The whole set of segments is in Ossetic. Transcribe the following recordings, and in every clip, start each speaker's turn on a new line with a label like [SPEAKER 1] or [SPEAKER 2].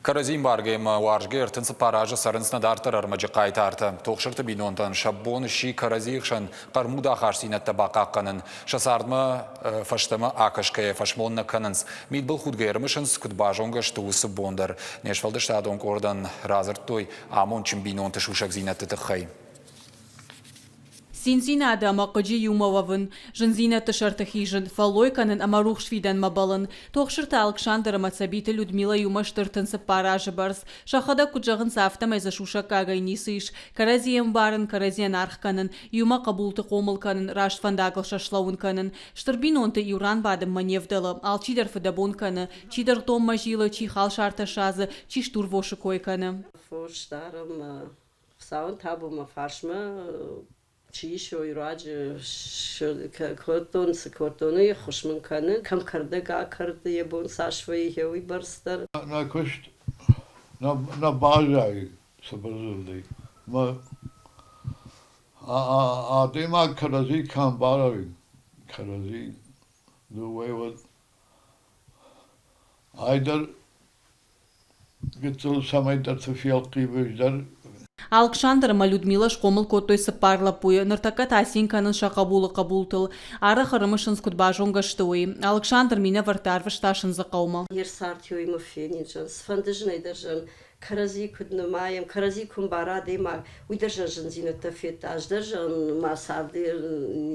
[SPEAKER 1] Кӕрӕдзи ӕмбаргӕ ӕмӕ уарзгӕ 34 азы цӕрынц нӕ дарддӕр ӕрмӕджы хъайтартӕ. Тохсырты бинонтӕн сӕ бон сси кӕрӕдзийы хсӕн хъӕрмуд ахастдзинӕдтӕ бахъахъхъӕнын. Сӕ цардмӕ фӕстӕмӕ акӕсгӕйӕ фӕсмон нӕ кӕнынц. Мидбылхудгӕ ӕрымысынц, куыд базонгӕ сты уыцы бон дӕр. Не сфӕлдыстадон къордӕн радзырдтой амондджын бинонты сусӕгдзинӕдты тыххӕй.
[SPEAKER 2] Циндзинады ӕмӕ хъыджы иумӕ уӕвын, зындзинӕдты сӕрты хизын, фӕллой кӕнын ӕмӕ рухс фидӕнмӕ бӕллын. Тохсырты Алыксандр ӕмӕ Цӕбиты Людмилӕ иумӕ сты 34 азы бӕрц. Сӕхӕдӕг куыд зӕгъынц, афтӕмӕй дзы сусӕггагӕй ницы ис. Кӕрӕдзийы ӕмбарын, кӕрӕдзийӕн аргъ кӕнын, иумӕ хъӕбулты хъомыл кӕнын, раст фӕндагыл сӕ слӕууын кӕнын. Стыр бинонты иу ран бадынмӕ не вдӕлы, алчидӕр фыдӕбон кӕны, чи дыргъдонмӕ зилы, чи халсартӕ садзы, чи стурвосы кой кӕны.
[SPEAKER 3] Фос дарӕм Хуыцауӕн табу мӕ фарсмӕ чи ис, уый руаджы кодтон, цы кодтон, уый ӕххуыс мын кӕны. Кӕм кӕрдӕг акӕрды, йӕ бон цас вӕййы, уый бӕрц дӕр.
[SPEAKER 4] Нӕ куыст нӕ баззайы цыбырдзырдӕй. Мӕ адӕймаг кӕрӕдзи кӕм барӕй, кӕрӕдзи дыууӕ уӕд айдӕр гыццыл цӕмӕйдӕрты фелхъивыс дӕр.
[SPEAKER 2] Алыксандр ӕмӕ Людмилӕ схъомыл кодтой цыппар лӕппуйы, ныртӕккӕ та цин кӕнынц сӕ хъӕбулы хъӕбултыл. Арӕх ӕрымысынц, куыд базонгӕ сты, уый. Алыксандр минӕвӕрттӕ арвыста Сындзыхъӕумӕ.
[SPEAKER 3] Не рцардтёимӕ фенин зӕн, цыфӕнды зынӕй дӕр зӕн, кӕрӕдзи куыд нымайӕм, кӕрӕдзи куы мбара адӕймаг, уый дӕр зӕн зындзинӕдтӕ федта. Ӕз дӕр зӕн мӕ царды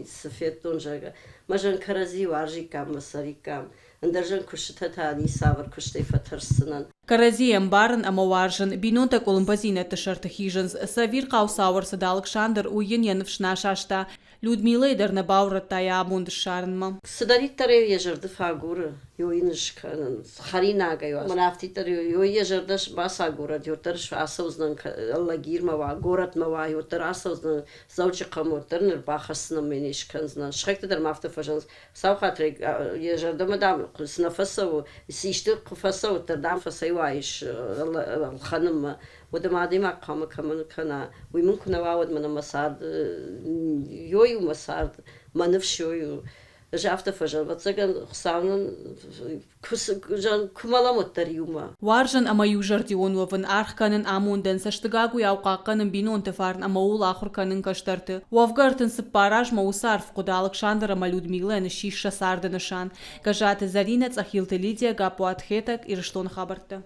[SPEAKER 3] цы федтон, зӕгъгӕ, мӕ зӕн кӕрӕдзи уарзиккам, мӕ цӕриккам. Ӕндӕр зын куыстытӕ та ницавӕр куыстӕй фӕтӕрсдзынӕн.
[SPEAKER 2] Кӕрӕдзийы ӕмбарын ӕмӕ уарзын, бинонтӕ къуылымпыдзинӕдты сӕрты хизынц. Цы ӕвирхъау цау ӕрцыд Алыксандр, уый йын йӕ ныфс нӕ асаста. Людмилӕйы дӕр нӕ баурӕдта йӕ амонд ссарынмӕ.
[SPEAKER 3] Цыдӕриддӕр ӕй йӕ зӕрды фӕагуры, ё йын скӕнын, хӕринагӕй уа. Мӕн афтиддӕр ё йӕ зӕрдӕ бацагурӕд, уӕддӕр ацӕудзынӕн Алагирмӕ уа, горӕтмӕ уа, уӕддӕр ацӕудзынӕн Дзӕуджыхъӕумӕ, уӕддӕр ын ӕрбахӕсдзынӕн ӕмӕ йын скӕндзынӕн. Сыхӕгтӕ дӕр ма афтӕ фӕзӕгъынц, Сау хатырӕй йӕ зӕрдӕмӕ, дам, цы нӕ фӕцӕуы, цы исты куы фӕцӕуы, уӕддӕр, дам, фӕцӕйуайыс ӕлхӕнынмӕ. Уӕдӕ ма адӕймаг хъуамӕ кӕмӕн кӕна, уый мын куы нӕ уа, уӕд мӕнӕ мӕ цард ёй у мӕ цард, мӕ ныфс ёй у. Ӕз афтӕ фӕзӕгъын, ӕвӕццӕгӕн, Хуыцау нын куы мӕлӕм, уӕддӕр иумӕ.
[SPEAKER 2] Уарзын ӕмӕ иузӕрдион уӕвын, аргъ кӕнын амондӕн, цӕстыгагуыйау хъахъхъӕнын бинонты фарн ӕмӕ ууыл ахуыр кӕнын кӕстӕрты. Уӕвгӕ 34 азмӕ уыцы арф хъуыды Алыксандр ӕмӕ Людмилӕйӕн ссис сӕ царды нысан. Гӕззаты Зӕринӕ, Цъӕхилты Лидия, Гаппуаты Хетӕг, Ирыстоны хабӕрттӕ.